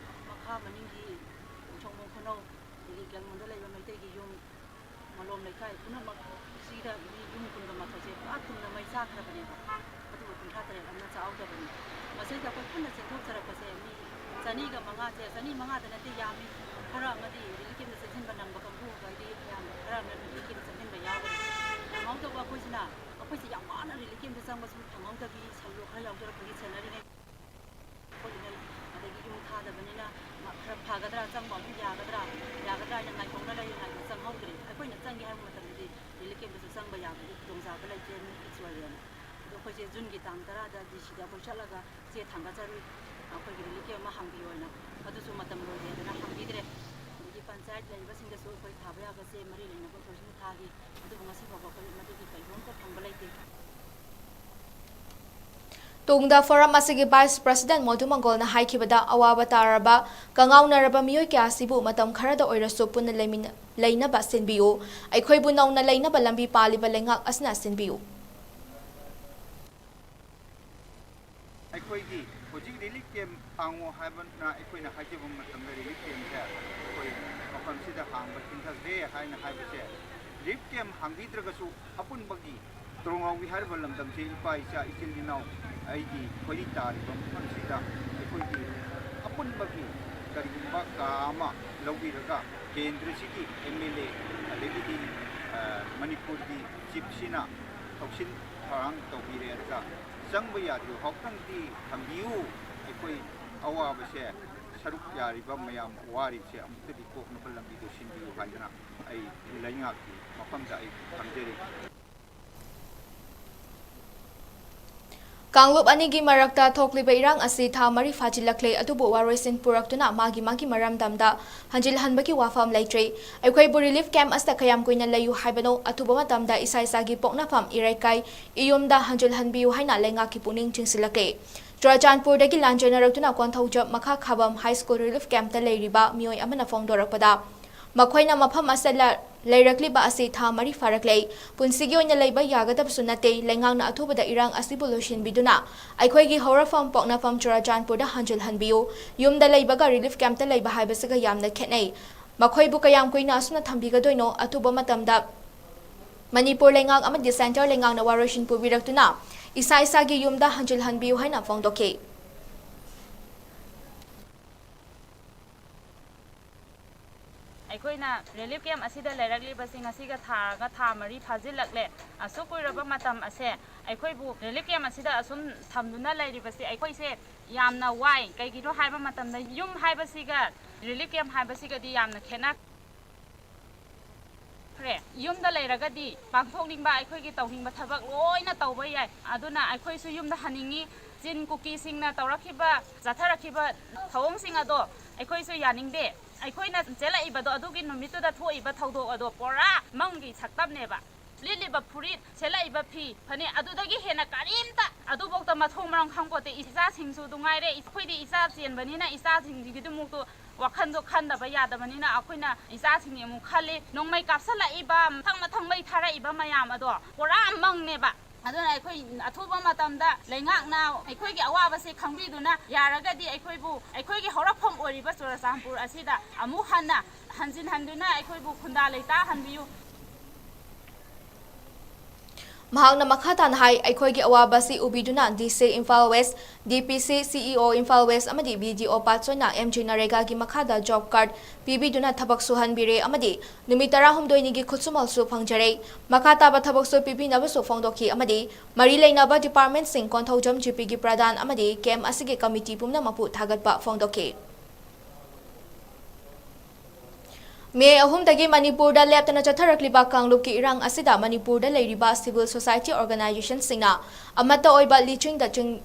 ꯃꯈꯥ ꯃꯅꯤꯡꯒꯤ ꯁꯣꯡꯃꯣꯡ ꯈꯨꯅꯧ, ꯑꯗꯒꯤ ꯀꯦꯜꯃꯨꯟꯗ ꯂꯩꯕ ꯃꯩꯇꯩꯒꯤ ꯌꯨꯝ, ꯃꯂꯣꯝ ꯂꯩꯀꯥꯏ ꯄꯨꯝꯅꯃꯛ ꯁꯤꯗ ꯃꯤ ꯌꯨꯝ ꯀꯨꯟꯒ ꯃꯥꯊꯣꯏꯁꯦ ꯄꯨꯔꯥ ꯊꯨꯝꯅ ꯃꯩ ꯆꯥꯈ꯭ꯔꯕꯅꯦꯕ꯫ ꯑꯗꯨꯕꯨ ꯀꯨꯟꯊ꯭ꯔꯥ ꯇꯔꯦꯠ ꯑꯃꯅ ꯆꯥꯍꯧꯗꯕꯅꯤ꯫ ꯃꯁꯤꯗ ꯑꯩꯈꯣꯏ ꯄꯨꯟꯅ ꯆꯦꯟꯊꯣꯛꯆꯔꯛꯄꯁꯦ ꯃꯤ ꯆꯅꯤꯒ ꯃꯉꯥꯁꯦ, ꯆꯅꯤ ꯃꯉꯥꯗ ꯅꯠꯇꯦ, ꯌꯥꯝꯃꯤ꯫ ꯈꯔ ꯑꯃꯗꯤ ꯔꯤꯂꯤꯐ ꯀꯦꯝꯞꯇ ꯆꯦꯟꯁꯤꯟꯕ ꯅꯪꯕ ꯀꯥꯡꯕꯨ ꯍꯥꯏꯗꯤ ꯃꯌꯥꯝꯗ ꯈꯔ ꯑꯃꯅ ꯔꯤꯂꯤꯐ ꯀꯦꯝꯞꯇ ꯆꯪꯁꯤꯟꯕ ꯌꯥꯎꯈ꯭ꯔꯦ꯫ ꯅꯪꯍꯧꯗꯕ ꯑꯩꯈꯣꯏꯁꯤꯅ, ꯑꯩꯈꯣꯏꯁꯦ ꯌꯥꯝ ꯋꯥꯅ ꯔꯤꯂꯤꯐ ꯀꯦꯝꯞꯇ ꯆꯪꯕꯁꯨ ꯐꯪꯍꯧꯗꯕꯤ, ꯁꯦꯜ ꯈꯔ ꯌꯥꯎꯖꯔꯛꯄꯒꯤ ꯁꯦꯟꯅꯔꯤꯉꯩ꯫ ꯈꯣꯠꯂꯤꯉꯩ, ꯑꯗꯒꯤ ꯌꯨꯝ ꯊꯥꯗꯕꯅꯤꯅ ꯃꯥ ꯈꯔ ꯐꯒꯗ꯭ꯔꯥ, ꯆꯪꯕ ꯑꯃꯨꯛ ꯌꯥꯒꯗ꯭ꯔꯥ, ꯌꯥꯒꯗ꯭ꯔꯥ ꯍꯥꯏꯅ ꯉꯥꯏꯊꯣꯛꯅ ꯂꯩꯔꯤꯉꯩꯗ ꯆꯪꯍꯧꯗ꯭ꯔꯦ꯫ ꯑꯩꯈꯣꯏꯅ ꯆꯪꯒꯦ ꯍꯥꯏꯕ ꯃꯇꯝꯗꯗꯤ ꯔꯤꯂꯤꯐ ꯀꯦꯝꯞꯇꯁꯨ ꯆꯪꯕ ꯌꯥꯕꯒꯤ ꯈꯨꯗꯣꯡꯆꯥꯕ ꯂꯩꯇꯦ, ꯃꯤ ꯐꯤꯛꯁ ꯑꯣꯏꯔꯦꯅ꯫ ꯑꯗꯣ ꯑꯩꯈꯣꯏꯁꯦ ꯖꯨꯟꯒꯤ ꯇꯥꯡ ꯇꯔꯥꯗ ꯗꯤ ꯁꯤꯗ ꯑꯩꯈꯣꯏ ꯆꯠꯂꯒ ꯆꯦ ꯊꯥꯡꯒꯠꯆꯔꯨꯏ, ꯑꯩꯈꯣꯏꯒꯤ ꯔꯤꯂꯤꯐ ꯀꯦꯝꯞ ꯑꯃ ꯍꯥꯡꯕꯤꯌꯣꯅ꯫ ꯑꯗꯨꯁꯨ ꯃꯇꯝ ꯂꯣꯏꯔꯦꯗꯅ ꯍꯥꯡꯕꯤꯗ꯭ꯔꯦ꯫ ꯑꯗꯒꯤ ꯄꯟꯆꯥꯌꯠ ꯂꯩꯔꯤꯕꯁꯤꯡꯗꯁꯨ ꯑꯩꯈꯣꯏ ꯊꯥꯕ ꯌꯥꯕ ꯆꯦ ꯃꯔꯤ ꯂꯩꯅꯕ ꯑꯣꯊꯣꯔꯤꯇꯤꯅ ꯊꯥꯈꯤ, ꯑꯗꯨꯕꯨ ꯉꯁꯤ ꯐꯥꯎꯕ ꯑꯩꯈꯣꯏ ꯃꯗꯨꯒꯤ ꯀꯩꯒꯨꯝꯕ ꯑꯝꯇ ꯐꯪꯕ ꯂꯩꯇꯦ꯫ ꯇꯨꯡꯗ ꯐꯣꯔꯝ ꯑꯁꯤꯒꯤ ꯚꯥꯏꯁ ꯄ꯭ꯔꯁꯤꯗꯦꯟ ꯃꯣꯗꯨ ꯃꯪꯒꯣꯜꯅ ꯍꯥꯏꯈꯤꯕꯗ, ꯑꯋꯥꯕ ꯇꯥꯔꯕ, ꯀꯉꯥꯎꯅꯔꯕ ꯃꯤꯑꯣꯏ ꯀꯌꯥ ꯑꯁꯤꯕꯨ ꯃꯇꯝ ꯈꯔꯗ ꯑꯣꯏꯔꯁꯨ ꯄꯨꯟꯅ ꯂꯩꯃꯤꯟꯅ-, ꯂꯩꯅꯕ ꯁꯤꯟꯕꯤꯌꯨ꯫ ꯑꯩꯈꯣꯏꯕꯨ ꯅꯧꯅ ꯂꯩꯅꯕ ꯂꯝꯕꯤ ꯄꯥꯜꯂꯤꯕ ꯂꯩꯉꯥꯛ ꯑꯁꯤꯅ ꯁꯤꯟꯕꯤꯌꯨ꯫ ꯑꯩꯈꯣꯏꯒꯤ ꯍꯧꯖꯤꯛ ꯔꯤꯂꯤꯐ ꯀꯦꯝꯞ ꯍꯥꯡꯉꯣ ꯍꯥꯏꯕꯅ ꯑꯩꯈꯣꯏꯅ ꯍꯥꯏꯖꯕ ꯃꯇꯝꯗ ꯔꯤꯂꯤꯐ ꯀꯦꯝꯞꯁꯦ ꯑꯩꯈꯣꯏ ꯃꯐꯝꯁꯤꯗ ꯍꯥꯡꯕ ꯊꯤꯡꯊꯈ꯭ꯔꯦ ꯍꯥꯏꯅ ꯍꯥꯏꯕꯁꯦ, ꯔꯤꯂꯤꯐ ꯀꯦꯝꯞ ꯍꯥꯡꯕꯤꯗ꯭ꯔꯒꯁꯨ ꯑꯄꯨꯟꯕꯒꯤ ꯇ꯭ꯔꯣꯡꯂꯥꯎꯕꯤ ꯍꯥꯏꯔꯤꯕ ꯂꯝꯗꯝꯁꯤ ꯏꯄꯥ ꯏꯆꯥ ꯏꯆꯤꯜ ꯏꯅꯥꯎ ꯑꯩꯒꯤ ꯈꯣꯏꯔꯤ ꯇꯥꯔꯤꯕ ꯃꯐꯝꯁꯤꯗ ꯑꯩꯈꯣꯏꯒꯤ ꯑꯄꯨꯟꯕꯒꯤ ꯀꯔꯤꯒꯨꯝꯕ ꯀꯥ ꯑꯃ ꯂꯧꯕꯤꯔꯒ ꯀꯦꯟꯗ꯭ꯔꯁꯤꯒꯤ ꯑꯦꯝ ꯑꯦꯜ ꯑꯦ ꯑꯗꯒꯤꯗꯤ ꯃꯅꯤꯄꯨꯔꯒꯤ ꯆꯤꯞꯁꯤꯅ ꯊꯧꯁꯤꯟ ꯊꯧꯔꯥꯡ ꯇꯧꯕꯤꯔꯦ꯫ ꯑꯗꯨꯒ ꯆꯪꯕ ꯌꯥꯗ꯭ꯔꯤꯕ ꯐꯥꯎꯕꯗꯪꯗꯤ ꯊꯝꯕꯤꯌꯨ꯫ ꯑꯩꯈꯣꯏ ꯑꯋꯥꯕꯁꯦ ꯁꯔꯨꯛ ꯌꯥꯔꯤꯕ ꯃꯌꯥꯝ ꯋꯥꯔꯤꯕꯁꯦ ꯑꯃꯨꯛꯇꯗꯤ ꯀꯣꯛꯅꯕ ꯂꯝꯕꯤꯗꯨ ꯁꯤꯟꯕꯤꯌꯨ ꯍꯥꯏꯗꯅ ꯑꯩ ꯂꯩꯉꯥꯛꯀꯤ ꯃꯐꯝꯗ ꯑꯩ ꯊꯝꯖꯔꯤ꯫ ꯀꯥꯡꯂꯨꯞ ꯑꯅꯤꯒꯤ ꯃꯔꯛꯇ ꯊꯣꯛꯂꯤꯕ ꯏꯔꯥꯡ ꯑꯁꯤ ꯊꯥ ꯃꯔꯤ ꯐꯥꯖꯤꯜꯂꯛꯂꯦ, ꯑꯗꯨꯕꯨ ꯋꯥꯔꯣꯏꯁꯤꯟ ꯄꯨꯔꯛꯇꯨꯅ ꯃꯥꯒꯤ ꯃꯥꯒꯤ ꯃꯔꯝꯗꯝꯗ ꯍꯟꯖꯤꯜꯍꯟꯕꯒꯤ ꯋꯥꯐꯝ ꯂꯩꯇ꯭ꯔꯤ꯫ ꯑꯩꯈꯣꯏꯕꯨ ꯔꯤꯂꯤꯐ ꯀꯦꯝꯞ ꯑꯁꯤꯗ ꯀꯌꯥꯝ ꯀꯨꯏꯅ ꯂꯩꯌꯨ ꯍꯥꯏꯕꯅꯣ? ꯑꯊꯨꯕ ꯃꯇꯝꯗ ꯏꯁꯥ ꯏꯁꯥꯒꯤ ꯄꯣꯛꯅꯐꯝ ꯏꯔꯩꯀꯥꯏ ꯏꯌꯨꯝꯗ ꯍꯟꯖꯤꯜꯍꯟꯕꯤꯌꯨ ꯍꯥꯏꯅ ꯂꯩꯉꯥꯛꯀꯤ ꯄꯨꯛꯅꯤꯡ ꯆꯤꯡꯁꯤꯜꯂꯛꯂꯦ꯫ ꯆꯨꯔꯥꯆꯥꯟꯄꯨꯔꯗꯒꯤ ꯂꯥꯟꯖꯦꯟꯅꯔꯛꯇꯨꯅ ꯀꯣꯟꯊꯧꯖꯝ ꯃꯈꯥ ꯈꯥꯕꯝ ꯍꯥꯏ ꯁ꯭ꯀꯨꯜ ꯔꯤꯂꯤꯐ ꯀꯦꯝꯞꯇ ꯂꯩꯔꯤꯕ ꯃꯤꯑꯣꯏ ꯑꯃꯅ ꯐꯣꯡꯗꯣꯔꯛꯄꯗ, ꯃꯈꯣꯏꯅ ꯃꯐꯝ ꯑꯁꯤꯗ ꯂꯩꯔꯛꯂꯤꯕ ꯑꯁꯤ ꯊꯥ ꯃꯔꯤ ꯐꯥꯔꯛꯂꯦ꯫ ꯄꯨꯟꯁꯤꯒꯤ ꯑꯣꯏꯅ ꯂꯩꯕ ꯌꯥꯒꯗꯕꯁꯨ ꯅꯠꯇꯦ꯫ ꯂꯩꯉꯥꯛꯅ ꯑꯊꯨꯕꯗ ꯏꯔꯥꯡ ꯑꯁꯤꯕꯨ ꯂꯣꯏꯁꯤꯟꯕꯤꯗꯨꯅ ꯑꯩꯈꯣꯏꯒꯤ ꯍꯧꯔꯛꯐꯝ ꯄꯣꯛꯅꯐꯝ ꯆꯨꯔꯥꯆꯥꯟꯄꯨꯔꯗ ꯍꯟꯖꯤꯜꯍꯟꯕꯤꯌꯨ꯫ ꯌꯨꯝꯗ ꯂꯩꯕꯒ ꯔꯤꯂꯤꯐ ꯀꯦꯝꯞꯇ ꯂꯩꯕ ꯍꯥꯏꯕꯁꯤꯒ ꯌꯥꯝꯅ ꯈꯦꯠꯅꯩ꯫ ꯃꯈꯣꯏꯕꯨ ꯀꯌꯥꯝ ꯀꯨꯏꯅ ꯑꯁꯨꯝꯅ ꯊꯝꯕꯤꯒꯗꯣꯏꯅꯣ? ꯑꯊꯨꯕ ꯃꯇꯝꯗ ꯃꯅꯤꯄꯨꯔ ꯂꯩꯉꯥꯛ ꯑꯃꯗꯤ ꯁꯦꯟꯇꯔ ꯂꯩꯉꯥꯛꯅ ꯋꯥꯔꯣꯏꯁꯤꯟ ꯄꯨꯕꯤꯔꯛꯇꯨꯅ ꯏꯁꯥ ꯏꯁꯥꯒꯤ ꯌꯨꯝꯗ ꯍꯟꯖꯤꯜꯍꯟꯕꯤꯌꯨ ꯍꯥꯏꯅ ꯐꯣꯡꯗꯣꯛꯈꯤ꯫ ꯑꯩꯈꯣꯏꯅ ꯔꯤꯂꯤꯐ ꯀꯦꯝꯞ ꯑꯁꯤꯗ ꯂꯩꯔꯛꯂꯤꯕꯁꯤ ꯉꯁꯤꯒ ꯊꯥꯔꯒ ꯊꯥ ꯃꯔꯤ ꯐꯥꯖꯤꯜꯂꯛꯂꯦ꯫ ꯑꯁꯨꯛ ꯀꯨꯏꯔꯕ ꯃꯇꯝ ꯑꯁꯦ ꯑꯩꯈꯣꯏꯕꯨ ꯔꯤꯂꯤꯐ ꯀꯦꯝꯞ ꯑꯁꯤꯗ ꯑꯁꯨꯝ ꯊꯝꯗꯨꯅ ꯂꯩꯔꯤꯕꯁꯤ ꯑꯩꯈꯣꯏꯁꯦ ꯌꯥꯝꯅ ꯋꯥꯏ꯫ ꯀꯩꯒꯤꯅꯣ ꯍꯥꯏꯕ ꯃꯇꯝꯗ ꯌꯨꯝ ꯍꯥꯏꯕꯁꯤꯒ ꯔꯤꯂꯤꯐ ꯀꯦꯝꯞ ꯍꯥꯏꯕꯁꯤꯒꯗꯤ ꯌꯥꯝꯅ ꯈꯦꯠꯅ ꯈ꯭ꯔꯦ꯫ ꯌꯨꯝꯗ ꯂꯩꯔꯒꯗꯤ ꯄꯥꯡꯊꯣꯛꯅꯤꯡꯕ ꯑꯩꯈꯣꯏꯒꯤ ꯇꯧꯅꯤꯡꯕ ꯊꯕꯛ ꯂꯣꯏꯅ ꯇꯧꯕ ꯌꯥꯏ꯫ ꯑꯗꯨꯅ ꯑꯩꯈꯣꯏꯁꯨ ꯌꯨꯝꯗ ꯍꯟꯅꯤꯡꯉꯤ꯫ ꯆꯤꯟ ꯀꯨꯀꯤꯁꯤꯡꯅ ꯇꯧꯔꯛꯈꯤꯕ, ꯆꯠꯊꯔꯛꯈꯤꯕ ꯊꯧꯑꯣꯡꯁꯤꯡ ꯑꯗꯣ ꯑꯩꯈꯣꯏꯁꯨ ꯌꯥꯅꯤꯡꯗꯦ꯫ ꯑꯩꯈꯣꯏꯅ ꯆꯦꯜꯂꯛꯏꯕꯗꯣ, ꯑꯗꯨꯒꯤ ꯅꯨꯃꯤꯠꯇꯨꯗ ꯊꯣꯛꯏꯕ ꯊꯧꯗꯣꯛ ꯑꯗꯣ ꯄꯨꯔꯥ ꯃꯪꯒꯤ ꯁꯛꯇꯝꯅꯦꯕ꯫ ꯂꯤꯠꯂꯤꯕ ꯐꯨꯔꯤꯠ, ꯁꯦꯠꯂꯛꯏꯕ ꯐꯤ, ꯐꯅꯦꯛ, ꯑꯗꯨꯗꯒꯤ ꯍꯦꯟꯅ ꯀꯔꯤꯝꯇ ꯑꯗꯨꯐꯥꯎꯗ ꯃꯊꯣꯡ ꯃꯔꯝ ꯈꯪꯄꯣꯠꯇꯦ꯫ ꯏꯆꯥꯁꯤꯡꯁꯨ ꯑꯗꯨ ꯉꯥꯏꯔꯦ꯫ ꯑꯩꯈꯣꯏꯗꯤ ꯏꯆꯥ ꯆꯦꯟꯕꯅꯤꯅ ꯏꯆꯥꯁꯤꯡꯁꯤꯒꯤꯗꯃꯛꯇ ꯋꯥꯈꯜꯗꯣ ꯈꯟꯗꯕ ꯌꯥꯗꯕꯅꯤꯅ ꯑꯩꯈꯣꯏꯅ ꯏꯆꯥꯁꯤꯡꯒꯤ ꯑꯃꯨꯛ ꯈꯜꯂꯤ꯫ ꯅꯣꯡꯃꯩ ꯀꯥꯞꯁꯤꯜꯂꯛꯏꯕ ꯃꯊꯪ ꯃꯊꯪ ꯃꯩ ꯊꯥꯔꯛꯏꯕ ꯃꯌꯥꯝ ꯑꯗꯣ ꯄꯨꯔꯥ ꯃꯪꯅꯦꯕ꯫ ꯑꯗꯨꯅ ꯑꯩꯈꯣꯏ ꯑꯊꯨꯕ ꯃꯇꯝꯗ ꯂꯩꯉꯥꯛꯅ ꯑꯩꯈꯣꯏꯒꯤ ꯑꯋꯥꯕꯁꯦ ꯈꯪꯕꯤꯗꯨꯅ ꯌꯥꯔꯒꯗꯤ ꯑꯩꯈꯣꯏꯕꯨ ꯑꯩꯈꯣꯏꯒꯤ ꯍꯧꯔꯛꯐꯝ ꯑꯣꯏꯔꯤꯕ ꯆꯨꯔꯆꯥꯟꯄꯨꯔ ꯑꯁꯤꯗ ꯑꯃꯨꯛ ꯍꯟꯅ ꯍꯟꯖꯤꯟꯍꯟꯗꯨꯅ ꯑꯩꯈꯣꯏꯕꯨ ꯈꯨꯟꯗꯥ ꯂꯩꯇꯥꯍꯟꯕꯤꯌꯨ꯫ ꯃꯍꯥꯛꯅ ꯃꯈꯥ ꯇꯥꯅ ꯍꯥꯏ, ꯑꯩꯈꯣꯏꯒꯤ ꯑꯋꯥꯕ ꯑꯁꯤ ꯎꯕꯤꯗꯨꯅ ꯗꯤ ꯁꯤ ꯏꯝꯐꯥꯜ ꯋꯦꯁ, ꯗꯤ ꯄꯤ ꯁꯤ ꯁꯤ ꯏ ꯑꯣ ꯏꯝꯐꯥꯜ ꯋꯦꯁ ꯑꯃꯗꯤ ꯕꯤ ꯗꯤ ꯑꯣ ꯄꯥꯠꯁꯣꯏꯅ ꯑꯦꯝ ꯖꯤ ꯅꯔꯦꯒꯥꯒꯤ ꯃꯈꯥꯗ ꯖꯣꯕ ꯀꯥꯔꯗ ꯄꯤꯕꯤꯗꯨꯅ ꯊꯕꯛ ꯁꯨꯍꯟꯕꯤꯔꯦ ꯑꯃꯗꯤ ꯅꯨꯃꯤꯠ ꯇꯔꯥꯍꯨꯝꯗꯣꯏꯅꯤꯒꯤ ꯈꯨꯠꯁꯨꯃꯜꯁꯨ ꯐꯪꯖꯔꯦ꯫ ꯃꯈꯥ ꯇꯥꯕ ꯊꯕꯛꯁꯨ ꯄꯤꯕꯤꯅꯕꯁꯨ ꯐꯣꯡꯗꯣꯛꯈꯤ ꯑꯃꯗꯤ ꯃꯔꯤ ꯂꯩꯅꯕ ꯗꯤꯄꯥꯔꯠꯃꯦꯟꯠꯁꯤꯡ, ꯀꯣꯟꯊꯧꯖꯝ ꯖꯤ ꯄꯤꯒꯤ ꯄ꯭ꯔꯙꯥꯟ ꯑꯃꯗꯤ ꯀꯦꯝꯞ ꯑꯁꯤꯒꯤ ꯀꯃꯤꯇꯤ ꯄꯨꯝꯅꯃꯛꯄꯨ ꯊꯥꯒꯠꯄ ꯐꯣꯡꯗꯣꯛꯈꯤ꯫ ꯃꯦ ꯑꯍꯨꯝꯗꯒꯤ ꯃꯅꯤꯄꯨꯔꯗ ꯂꯦꯞꯇꯅ ꯆꯠꯊꯔꯛꯂꯤꯕ ꯀꯥꯡꯂꯨꯞꯀꯤ ꯏꯔꯥꯡ ꯑꯁꯤꯗ ꯃꯅꯤꯄꯨꯔꯗ ꯂꯩꯔꯤꯕ ꯁꯤꯚꯤꯜ ꯁꯣꯁꯥꯏꯇꯤ ꯑꯣꯔꯒꯅꯥꯏꯖꯦꯁꯟꯁꯤꯡꯅ ꯑꯃꯠꯇ ꯑꯣꯏꯕ ꯂꯤꯆꯤꯡꯗ ꯆꯤꯡ-,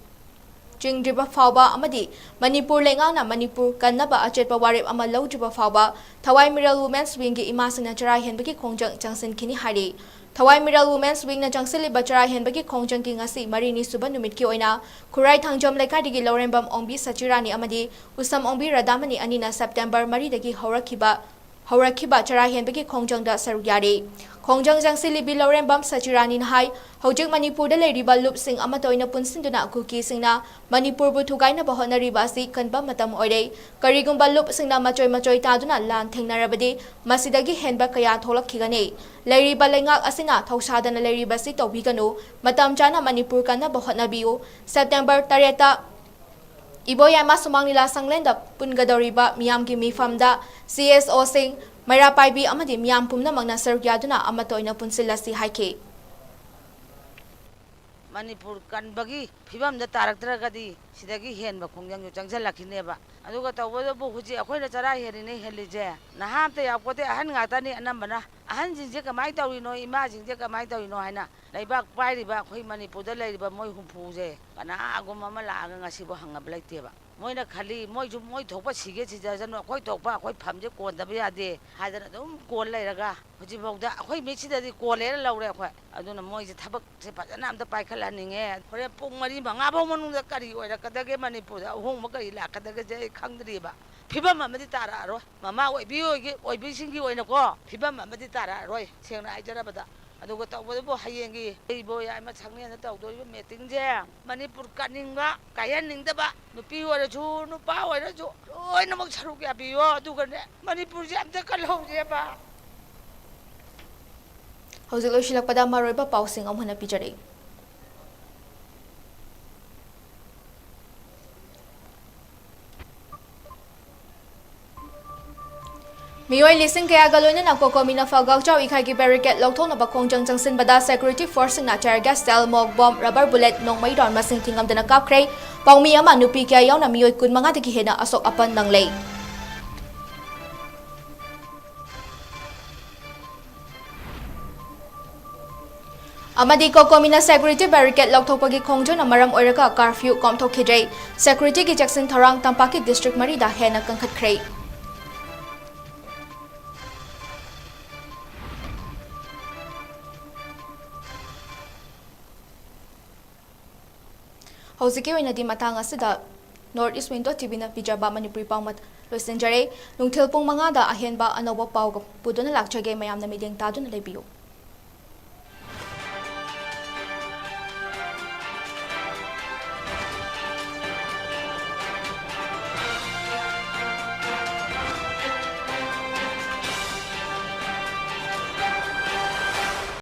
ꯆꯤꯡꯗ꯭ꯔꯤꯕ ꯐꯥꯎꯕ ꯑꯃꯗꯤ ꯃꯅꯤꯄꯨꯔ ꯂꯩꯉꯥꯛꯅ ꯃꯅꯤꯄꯨꯔ ꯀꯟꯅꯕ ꯑꯆꯦꯠꯄ ꯋꯥꯔꯦꯞ ꯑꯃ ꯂꯧꯗ꯭ꯔꯤꯕ ꯐꯥꯎꯕ ꯊꯋꯥꯏ ꯃꯤꯔꯦꯜ ꯋꯨꯃꯦꯟꯁ ꯋꯤꯡꯒꯤ ꯏꯃꯥꯁꯤꯡꯅ ꯆꯔꯥ ꯍꯦꯟꯕꯒꯤ ꯈꯣꯡꯖꯪ ꯆꯪꯁꯤꯟꯈꯤꯅꯤ ꯍꯥꯏꯔꯤ꯫ ꯊꯋꯥꯏ ꯃꯤꯔꯦꯜ ꯋꯨꯃꯦꯟꯁ ꯋꯤꯡꯅ ꯆꯪꯁꯤꯜꯂꯤꯕ ꯆꯔꯥ ꯍꯦꯟꯕꯒꯤ ꯈꯣꯡꯖꯪꯒꯤ ꯉꯁꯤ ꯃꯔꯤꯅꯤ ꯁꯨꯕ ꯅꯨꯃꯤꯠꯀꯤ ꯑꯣꯏꯅ ꯈꯨꯔꯥꯏ ꯊꯥꯡꯖꯝ ꯂꯩꯀꯥꯏꯗꯒꯤ ꯂꯧꯔꯦꯝꯕꯝ ꯑꯣꯡꯕꯤ ꯁꯆꯤꯔꯥꯅꯤ ꯑꯃꯗꯤ ꯎꯁꯝ ꯑꯣꯡꯕꯤ ꯔꯥꯙꯥꯃꯅꯤ ꯑꯅꯤꯅ ꯁꯦꯞꯇꯦꯝꯕꯔ ꯃꯔꯤꯗꯒꯤ ꯍꯧꯔꯛꯈꯤꯕ, ꯍꯧꯔꯛꯈꯤꯕ ꯆꯔꯥ ꯍꯦꯟꯕꯒꯤ ꯈꯣꯡꯖꯪꯗ ꯁꯔꯨꯛ ꯌꯥꯔꯤ꯫ ꯈꯣꯡꯖꯪ ꯆꯪꯁꯤꯜꯂꯤꯕꯤ ꯂꯧꯔꯦꯝꯕꯝ ꯁꯆꯤꯔꯥꯅꯤꯅ ꯍꯥꯏ, ꯍꯧꯖꯤꯛ ꯃꯅꯤꯄꯨꯔꯗ ꯂꯩꯔꯤꯕ ꯂꯨꯞꯁꯤꯡ ꯑꯃꯠꯇ ꯑꯣꯏꯅ ꯄꯨꯟꯁꯤꯟꯗꯨꯅ ꯀꯨꯀꯤꯁꯤꯡꯅ ꯃꯅꯤꯄꯨꯔꯕꯨ ꯊꯨꯒꯥꯏꯅꯕ ꯍꯣꯠꯅꯔꯤꯕ ꯑꯁꯤ ꯀꯟꯕ ꯃꯇꯝ ꯑꯣꯏꯔꯦ꯫ ꯀꯔꯤꯒꯨꯝꯕ ꯂꯨꯞꯁꯤꯡꯅ ꯃꯆꯣꯏ ꯃꯆꯣꯏ ꯇꯥꯗꯨꯅ ꯂꯥꯟ ꯊꯦꯡꯅꯔꯕꯗꯤ ꯃꯁꯤꯗꯒꯤ ꯍꯦꯟꯕ ꯀꯌꯥ ꯊꯣꯛꯂꯛꯈꯤꯒꯅꯤ꯫ ꯂꯩꯔꯤꯕ ꯂꯩꯉꯥꯛ ꯑꯁꯤꯅ ꯊꯧꯁꯥꯗꯅ ꯂꯩꯔꯤꯕꯁꯤ ꯇꯧꯕꯤꯒꯅꯨ꯫ ꯃꯇꯝ ꯆꯥꯅ ꯃꯅꯤꯄꯨꯔ ꯀꯟꯅꯕ ꯍꯣꯠꯅꯕꯤꯌꯨ꯫ ꯁꯦꯞꯇꯦꯝꯕꯔ ꯇꯔꯦꯠꯇ ꯏꯕꯣꯌꯥꯏꯃ ꯁꯨꯃꯥꯡ ꯂꯤꯂꯥ ꯁꯪꯂꯦꯟꯗ ꯄꯨꯟꯒꯗꯧꯔꯤꯕ ꯃꯤꯌꯥꯝꯒꯤ ꯃꯤꯐꯝꯗ ꯁꯤ ꯑꯦꯁ ꯑꯣꯁꯤꯡ, ꯃꯩꯔꯥ ꯄꯥꯏꯕꯤ ꯑꯃꯗꯤ ꯃꯤꯌꯥꯝ ꯄꯨꯝꯅꯃꯛꯅ ꯁꯔꯨꯛ ꯌꯥꯗꯨꯅ ꯑꯃꯠꯇ ꯑꯣꯏꯅ ꯄꯨꯟꯁꯤꯜꯂꯁꯤ ꯍꯥꯏꯈꯤ꯫ ꯃꯅꯤꯄꯨꯔ ꯀꯟꯕꯒꯤ ꯐꯤꯕꯝꯗ ꯇꯥꯔꯛꯇ꯭ꯔꯒꯗꯤ ꯁꯤꯗꯒꯤ ꯍꯦꯟꯕ ꯈꯣꯡꯖꯪꯁꯨ ꯆꯪꯁꯤꯜꯂꯛꯈꯤꯅꯦꯕ꯫ ꯑꯗꯨꯒ ꯇꯧꯕꯇꯕꯨ ꯍꯧꯖꯤꯛ ꯑꯩꯈꯣꯏꯅ ꯆꯔꯥ ꯍꯦꯜꯂꯤꯅꯦ ꯍꯦꯜꯂꯤꯁꯦ, ꯅꯍꯥ ꯑꯝꯇ ꯌꯥꯎꯄꯣꯠꯇꯦ, ꯑꯍꯟ ꯉꯥꯛꯇꯅꯤ ꯑꯅꯝꯕꯅ꯫ ꯑꯍꯟꯁꯤꯡꯁꯦ ꯀꯃꯥꯏꯅ ꯇꯧꯔꯤꯅꯣ, ꯏꯃꯥꯁꯤꯡꯁꯦ ꯀꯃꯥꯏꯅ ꯇꯧꯔꯤꯅꯣ ꯍꯥꯏꯅ ꯂꯩꯕꯥꯛ ꯄꯥꯏꯔꯤꯕ ꯑꯩꯈꯣꯏ ꯃꯅꯤꯄꯨꯔꯗ ꯂꯩꯔꯤꯕ ꯃꯣꯏ ꯍꯨꯝꯐꯨꯁꯦ ꯀꯅꯥꯒꯨꯝꯕ ꯑꯃ ꯂꯥꯛꯑꯒ ꯉꯁꯤꯐꯥꯎ ꯍꯪꯉꯕ ꯂꯩꯇꯦꯕ꯫ ꯃꯣꯏꯅ ꯈꯜꯂꯤ, ꯃꯣꯏꯁꯨ ꯃꯣꯏ ꯊꯣꯛꯄ ꯁꯤꯒꯦ ꯁꯤꯖꯁꯅꯨ, ꯑꯩꯈꯣꯏ ꯊꯣꯛꯄ ꯑꯩꯈꯣꯏ ꯐꯝꯁꯦ ꯀꯣꯟꯗꯕ ꯌꯥꯗꯦ ꯍꯥꯏꯗꯅ ꯑꯗꯨꯝ ꯀꯣꯟ ꯂꯩꯔꯒ ꯍꯧꯖꯤꯛꯐꯥꯎꯗ ꯑꯩꯈꯣꯏ ꯃꯤꯠꯁꯤꯗꯗꯤ ꯀꯣꯜꯂꯦꯅ ꯂꯧꯔꯦ ꯑꯩꯈꯣꯏ꯫ ꯑꯗꯨꯅ ꯃꯣꯏꯁꯦ ꯊꯕꯛꯁꯦ ꯐꯖꯅ ꯑꯝꯇ ꯄꯥꯏꯈꯠꯍꯟꯅꯤꯡꯉꯦ꯫ ꯍꯣꯔꯦꯟ ꯄꯨꯡ ꯃꯔꯤ ꯃꯉꯥ ꯐꯥꯎ ꯃꯅꯨꯡꯗ ꯀꯔꯤ ꯑꯣꯏꯔꯛꯀꯗꯒꯦ, ꯃꯅꯤꯄꯨꯔꯗ ꯑꯍꯣꯡꯕ ꯀꯔꯤ ꯂꯥꯛꯀꯗꯒꯦꯁꯦ ꯑꯩ ꯈꯪꯗ꯭ꯔꯤꯕ꯫ ꯐꯤꯕꯝ ꯑꯃꯗꯤ ꯇꯥꯔꯛꯑꯔꯣꯏ꯫ ꯃꯃꯥ ꯑꯣꯏꯕꯤ ꯑꯣꯏꯒꯤ-, ꯑꯣꯏꯕꯤꯁꯤꯡꯒꯤ ꯑꯣꯏꯅꯀꯣ, ꯐꯤꯕꯝ ꯑꯃꯗꯤ ꯇꯥꯔꯛꯑꯔꯣꯏ, ꯁꯦꯡꯅ ꯍꯥꯏꯖꯔꯕꯗ꯫ ꯑꯗꯨꯒ ꯇꯧꯕꯗꯕꯨ ꯍꯌꯦꯡꯒꯤ ꯏꯕꯣꯌꯥꯏꯃ ꯁꯪꯂꯦꯟꯗ ꯇꯧꯗꯣꯔꯤꯕ ꯃꯤꯇꯤꯡꯁꯦ ꯃꯅꯤꯄꯨꯔ ꯀꯟꯅꯤꯡꯕ, ꯀꯥꯏꯍꯟꯅꯤꯡꯗꯕ, ꯅꯨꯄꯤ ꯑꯣꯏꯔꯁꯨ ꯅꯨꯄꯥ ꯑꯣꯏꯔꯁꯨ ꯂꯣꯏꯅꯃꯛ ꯁꯔꯨꯛ ꯌꯥꯕꯤꯌꯣ꯫ ꯑꯗꯨꯒꯅꯦ ꯃꯅꯤꯄꯨꯔꯁꯦ ꯑꯝꯇ ꯀꯜꯍꯧꯁꯦꯕ꯫ ꯍꯧꯖꯤꯛ ꯂꯣꯏꯁꯤꯜꯂꯛꯄꯗ ꯃꯔꯨꯑꯣꯏꯕ ꯄꯥꯎꯁꯤꯡ ꯑꯃꯨꯛ ꯍꯟꯅ ꯄꯤꯖꯔꯛꯏ꯫ ꯃꯤꯑꯣꯏ ꯂꯤꯁꯤꯡ ꯀꯌꯥꯒ ꯂꯣꯏꯅꯅ ꯀꯣꯀꯣꯃꯤꯅ ꯐꯒꯥꯎꯆꯥꯎ ꯏꯈꯥꯏꯒꯤ barricade ꯂꯧꯊꯣꯛꯅꯕ ꯈꯣꯡꯖꯪ ꯆꯪꯁꯤꯟꯕꯗ security forceꯁꯤꯡꯅ tear gas shell, ꯃꯣꯛ ꯕꯣꯝ, rubber bullet, ꯅꯣꯡꯃꯩ round ꯃꯁꯤꯡ ꯊꯤꯉꯝꯗꯅ ꯀꯥꯞꯈ꯭ꯔꯦ꯫ ꯄꯥꯎꯃꯤ ꯑꯃ ꯅꯨꯄꯤ ꯀꯌꯥ ꯌꯥꯎꯅ ꯃꯤꯑꯣꯏ ꯀꯨꯟꯃꯉꯥꯗꯒꯤ ꯍꯦꯟꯅ ꯑꯁꯣꯛ ꯑꯄꯟ ꯅꯪꯂꯦ꯫ ꯑꯃꯗꯤ ꯀꯣꯀꯣꯃꯤꯅ security barricade ꯂꯧꯊꯣꯛꯄꯒꯤ ꯈꯣꯡꯖꯪꯅ ꯃꯔꯝ ꯑꯣꯏꯔꯒ curfew ꯀꯣꯝꯊꯣꯛꯈꯤꯗ꯭ꯔꯦ꯫ Securityꯒꯤ ꯆꯦꯛꯁꯤꯟ ꯊꯧꯔꯥꯡ ꯇꯝꯄꯥꯛꯀꯤ district ꯃꯔꯤꯗ ꯍꯦꯟꯅ ꯀꯟꯈꯠꯈ꯭ꯔꯦ꯫ ꯍꯧꯖꯤꯛꯀꯤ ꯑꯣꯏꯅꯗꯤ ꯃꯇꯥꯡ ꯑꯁꯤꯗ North East Window TVꯅ ꯄꯤꯖꯕ ꯃꯅꯤꯄꯨꯔꯤ ꯄꯥꯎ ꯃꯠ-, ꯂꯣꯏꯁꯤꯟꯖꯔꯦ꯫ ꯅꯨꯡꯊꯤꯜ ꯄꯨꯡ ꯃꯉꯥꯗ ꯑꯍꯦꯟꯕ ꯑꯅꯧꯕ ꯄꯥꯎ ꯄꯨꯗꯨꯅ ꯂꯥꯛꯆꯒꯦ꯫ ꯃꯌꯥꯝꯅ ꯃꯤꯠꯌꯦꯡ ꯇꯥꯗꯨꯅ ꯂꯩꯕꯤꯌꯨ꯫